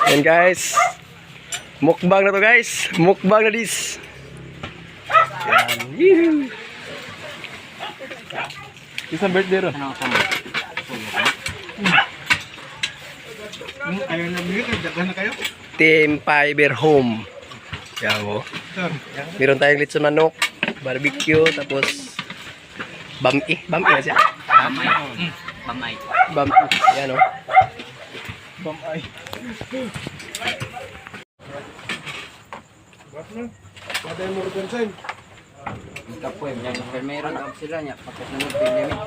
Yan, guys. Mukbang na to, guys. Mukbang na this. Yan. Yee! Isang birthday ro. Ayaw na mute, daghan na kayo. Team Fiber Home. Yan mo. Meron tayong litson manok, barbecue, tapos bami. Bami na siya. Bamay. Bamay. Bami. Yan o. Bamay. Patay mo rin sen. Kapoy, yan. Pero daw sila niya. Pagkasunod, pandemic.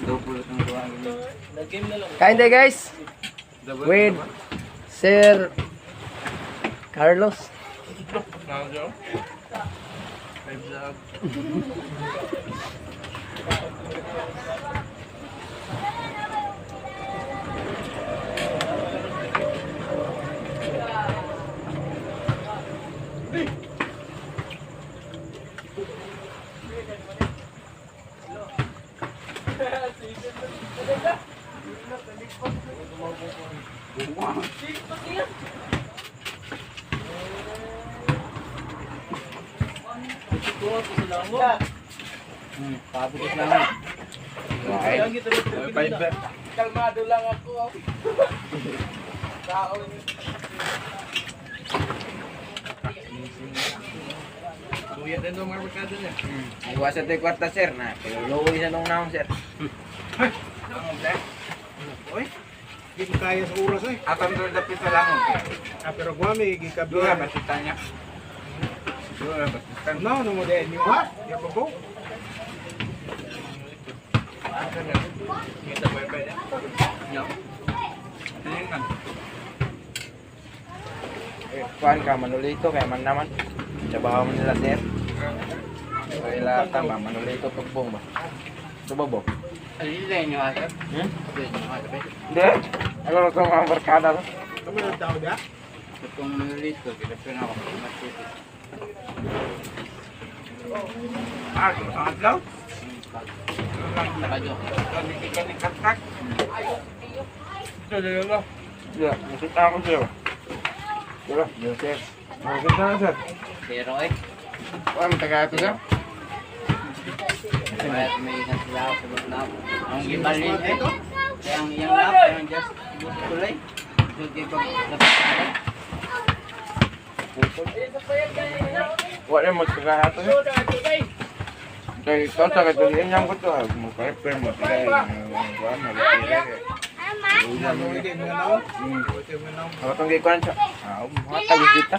Double ang gawa. Kain tayo, guys. With Sir Carlos. Pabutos lang. Kalmado lang ako. Suya din mga barkada niya. Iwasan tayo kwarta, sir. Na, paluluwi sa nung naong, sir. Di ko kaya sa oras eh. Atam doon dapit sa langon. Ah, pero guami Dura gikabihan. batita niya. Dura batita. No, no mo din ni wa. Ya ko. Kita bye-bye niya. Tingnan. Eh, kuhan ka, manulito kay man naman. Trabaho mo nila, sir. Kaya ila tama, manulito tugbong ba? Tubabo. Hmm? Hindi. Ako na itong mga barkada to. Kami na tao da. Ah, sa adlaw. Katak. Ito, dalawa. Yeah, nakita ako sir. Diba? Yes, sir. Nakita na, sir. Pero eh, Kuhan, taga ito, sir. kaya may isang sila ako sa loob na ako. Ang gibalin eh. Kaya ang iyang lap, ang just gusto tuloy. Gusto kayo pag napasala. Wala mo taga ito, sir. Kaya ito, sa katulian niyang ko to. Magpareper mo. Kaya, kuhan, magpareper. Ano mo din mo na. Ako itong gikuhan siya. Ah, mga tagigita.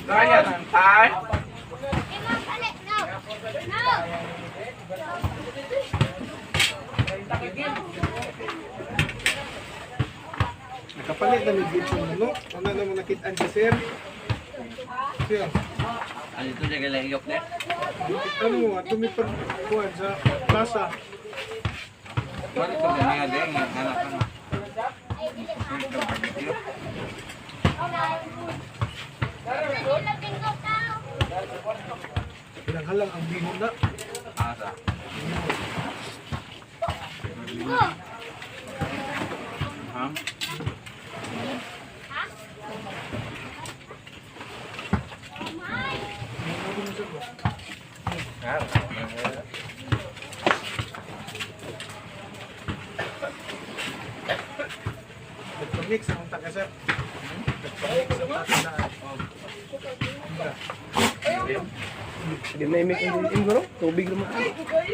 Kaya ng tay. Nakapalit na mig litson manok. Una na mo nakitaan si sir. Sir, Ano ito siya galahiyok na? ano mo ato mi par kuan sa plaza. Wala ko ganyan din. Anak ko. Ilang halang ang bihon na. Asa. Ha? Nagpa-mix ang taka sir. Nagpa-mix ang taka na. Hindi na imik ang guro. Tubig naman.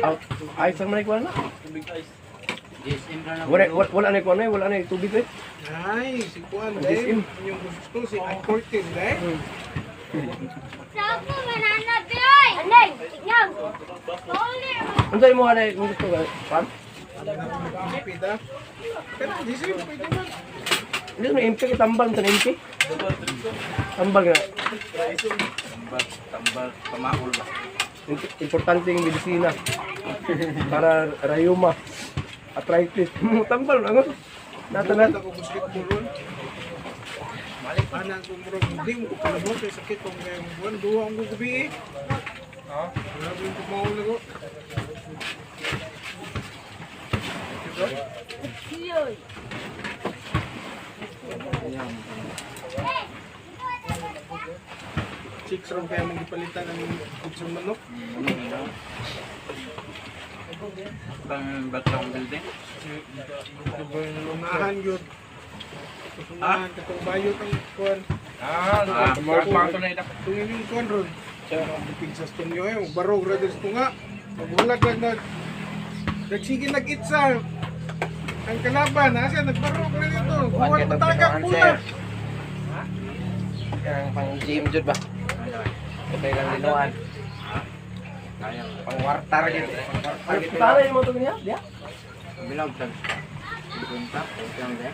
Out. Ayos lang man ikuha na. GSM ra na. Wala, wala, wala na ikuha na eh. Wala na yung tubig eh. Ay, si Kuan, Ang dahil SM. yung gusto si I-14, dahil. Ano sa'yo mo na kung gusto ka? Pam? Ano na kung mag-impid, ha? Pero di siya, pwede man. Hindi mo MP, tambal mo sa MP. Tambal nga. Tambal, tambal, pamaul ba? Importante yung medisina. Para rayuma. Arthritis. Tambal na. Nata na. Ako basketball ron. Ana kung murag hindi mo ko palabot kay sakit kung kay buwan duha ang gugubi eh. Grabe yung kumaon na ko. Chicks ron kaya mong gipalitan ang kutsang manok. Pang batong building. Unahan yun. Unahan katong bayot ang kuan. Ah, Itong inyong kuan ron. Pigsas tong eh. Barog ra diri sa tunga. Magulag lang nag nagsige nag-itsa. Ang kalaban, ha siya nagbarog ra dito. Kuan Kuan kay tong tagak pinuan, pula. sir. Ang pang gym jud ba? Okay lang dinuan. Pang wartar gid. Pang wartar gid. Tara yung motor niya, diya. Bilog sa Punta, lang de.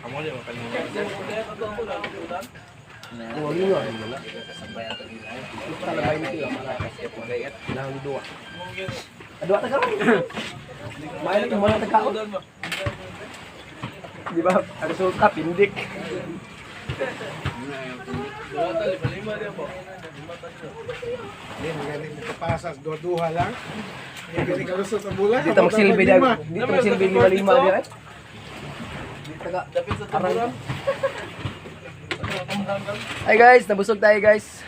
Amo di makalimutan. Oh, yun nga, yun na. Ito na ba yung Kailangan duwa. Duwa ta karon. Mayo mo na tagkaon. Di ba? Ang resulta pindik. Hindi, magaling mo kapasas. Duha-duha lang. Hindi kasi kalusot ang bulan. Dito magsilbi dia. Dito magsilbi lima lima dia eh. Dito ka. Aray. Hi guys, nabusog tayo guys.